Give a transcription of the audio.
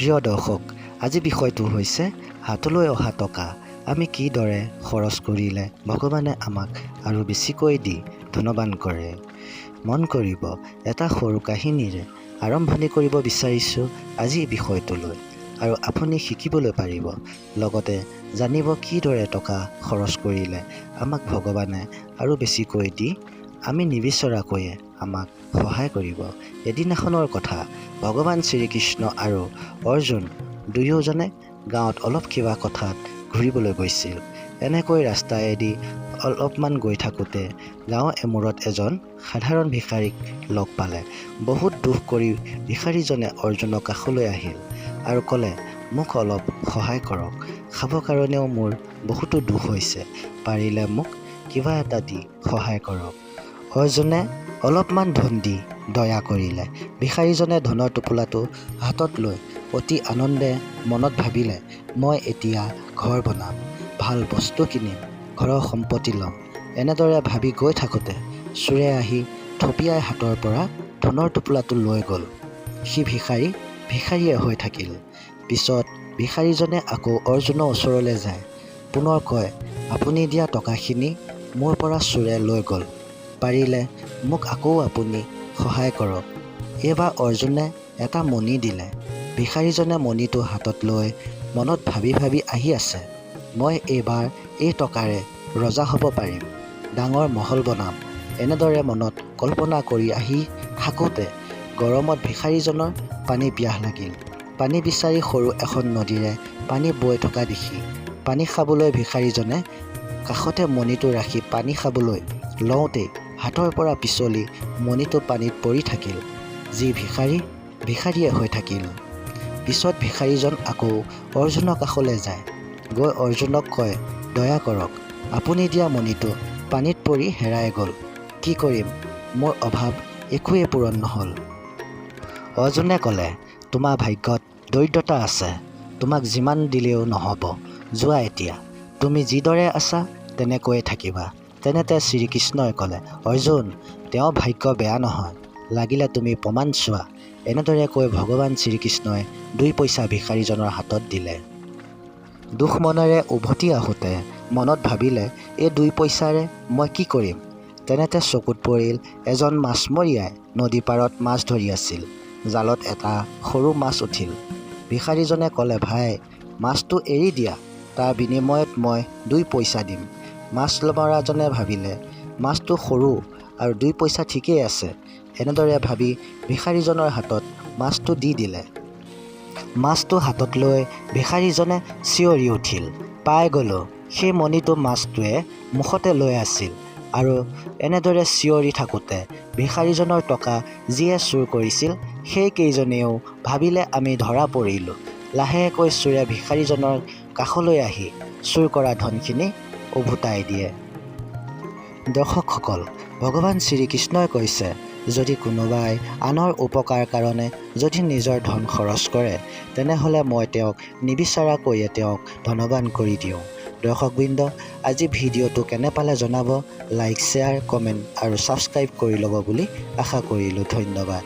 প্ৰিয় দৰ্শক, আজি বিষয়টো হৈছে হাতলৈ অহা টকা আমি কিদৰে খৰচ কৰিলে ভগৱানে আমাক আৰু বেছিকৈ দি ধনৱান কৰে। মন কৰিব, এটা সৰু কাহিনীৰে আৰম্ভণি কৰিব বিচাৰিছোঁ আজি বিষয়টোলৈ আৰু আপুনি শিকিবলৈ পাৰিব, লগতে জানিব কিদৰে টকা খৰচ কৰিলে আমাক ভগৱানে আৰু বেছিকৈ দি আমি নিবিচৰাকৈয়ে আমাক সহায় কৰিব। এদিনাখনৰ কথা, ভগৱান শ্ৰীকৃষ্ণ আৰু অৰ্জুন দুয়োজনে গাঁৱত অলপ কিবা কথাত ঘূৰিবলৈ গৈছিল। এনেকৈ ৰাস্তায়েদি অলপমান গৈ থাকোঁতে গাঁৱৰ এমূৰত এজন সাধাৰণ ভিখাৰীক লগ পালে। বহুত দুখ কৰি ভিখাৰীজনে অৰ্জুনৰ কাষলৈ আহিল আৰু ক'লে, "মোক অলপ সহায় কৰক। খাব কাৰণেও মোৰ বহুতো দুখ হৈছে। পাৰিলে মোক কিবা এটা দি সহায় কৰক।" অৰ্জুনে অলপমান ধন দি দয়া কৰিলে। ভিখাৰীজনে ধনৰ টোপোলাটো হাতত লৈ অতি আনন্দে মনত ভাবিলে, "মই এতিয়া ঘৰ বনাম, ভাল বস্তু কিনিম, ঘৰৰ সম্পত্তি ল'ম।" এনেদৰে ভাবি গৈ থাকোঁতে চোৰে আহি থপিয়াই হাতৰ পৰা ধনৰ টোপোলাটো লৈ গ'ল। সি ভিখাৰী ভিখাৰীয়ে হৈ থাকিল। পিছত ভিখাৰীজনে আকৌ অৰ্জুনৰ ওচৰলৈ যায় পুনৰ কয়, "আপুনি দিয়া টকাখিনি মোৰ পৰা চোৰে লৈ গ'ল। পাৰিলে মোক আকৌ আপুনি সহায় কৰক।" এইবাৰ অৰ্জুনে এটা মণি দিলে। ভিখাৰীজনে মণিটো হাতত লৈ মনত ভাবি ভাবি আহি আছে, "মই এইবাৰ এই টকাৰে ৰজা হ'ব পাৰিম, ডাঙৰ মহল বনাম।" এনেদৰে মনত কল্পনা কৰি আহি থাকোঁতে গৰমত ভিখাৰীজনৰ পানী পিয়াহ লাগিল। পানী বিচাৰি সৰু এখন নদীৰে পানী বৈ থকা দেখি পানী খাবলৈ ভিখাৰীজনে কাষতে মণিটো ৰাখি পানী খাবলৈ লওঁতেই হাতৰ পৰা পিছলি মণিটো পানীত পৰি থাকিল। যি ভিখাৰী ভিখাৰীয়ে হৈ থাকিল। পিছত ভিখাৰীজন আকৌ অৰ্জুনৰ কাষলৈ যায়। গৈ অৰ্জুনক কয়, "দয়া কৰক, আপুনি দিয়া মণিটো পানীত পৰি হেৰাই গ'ল। কি কৰিম? মোৰ অভাৱ একোৱেই পূৰণ নহ'ল।" অৰ্জুনে ক'লে, "তোমাৰ ভাগ্যত দৰিদ্ৰতা আছে। তোমাক যিমান দিলেও নহ'ব। যোৱা, এতিয়া তুমি যিদৰে আছা তেনেকৈয়ে থাকিবা।" তেনেতে শ্ৰীকৃষ্ণই ক'লে, "অৰ্জুন, তেওঁৰ ভাগ্য বেয়া নহয়। লাগিলে তুমি প্ৰমাণ চোৱা।" এনেদৰে কৈ ভগৱান শ্ৰীকৃষ্ণই 2 পইচা ভিখাৰীজনৰ হাতত দিলে। দুখ মনেৰে উভতি আহোঁতে মনত ভাবিলে, "এই 2 পইচাৰে মই কি কৰিম?" তেনেতে চকুত পৰিল এজন মাছমৰীয়াই নদী পাৰত মাছ ধৰি আছিল। জালত এটা সৰু মাছ উঠিল। ভিখাৰীজনে ক'লে, "ভাই, মাছটো এৰি দিয়া। তাৰ বিনিময়ত মই 2 পইচা দিম।" মাছ মৰাজনে ভাবিলে, মাছটো সৰু আৰু 2 পইচা ঠিকেই আছে। এনেদৰে ভাবি ভিখাৰীজনৰ হাতত মাছটো দি দিলে। মাছটো হাতত লৈ ভিখাৰীজনে চিঞৰি উঠিল, "পাই গ'লোঁ!" সেই মণিটো মাছটোৱে মুখতে লৈ আছিল। আৰু এনেদৰে চিঞৰি থাকোঁতে ভিখাৰীজনৰ টকা যিয়ে চুৰ কৰিছিল, সেইকেইজনেও ভাবিলে, আমি ধৰা পৰিলোঁ। লাহেকৈ চোৰে ভিখাৰীজনৰ কাষলৈ আহি চুৰ কৰা ধনখিনি ওভোতাই দিয়ে। দৰ্শকসকল, ভগৱান শ্ৰীকৃষ্ণই কৈছে, যদি কোনোবাই আনৰ উপকাৰ কাৰণে যদি নিজৰ ধন খৰচ কৰে, তেনেহ'লে মই তেওঁক নিবিচৰাকৈয়ে তেওঁক ধনৱান কৰি দিওঁ। দৰ্শকবৃন্দ, আজি ভিডিঅ'টো কেনে পালে জনাব। লাইক, শ্বেয়াৰ, কমেণ্ট আৰু ছাবস্ক্ৰাইব কৰি ল'ব বুলি আশা কৰিলোঁ। ধন্যবাদ।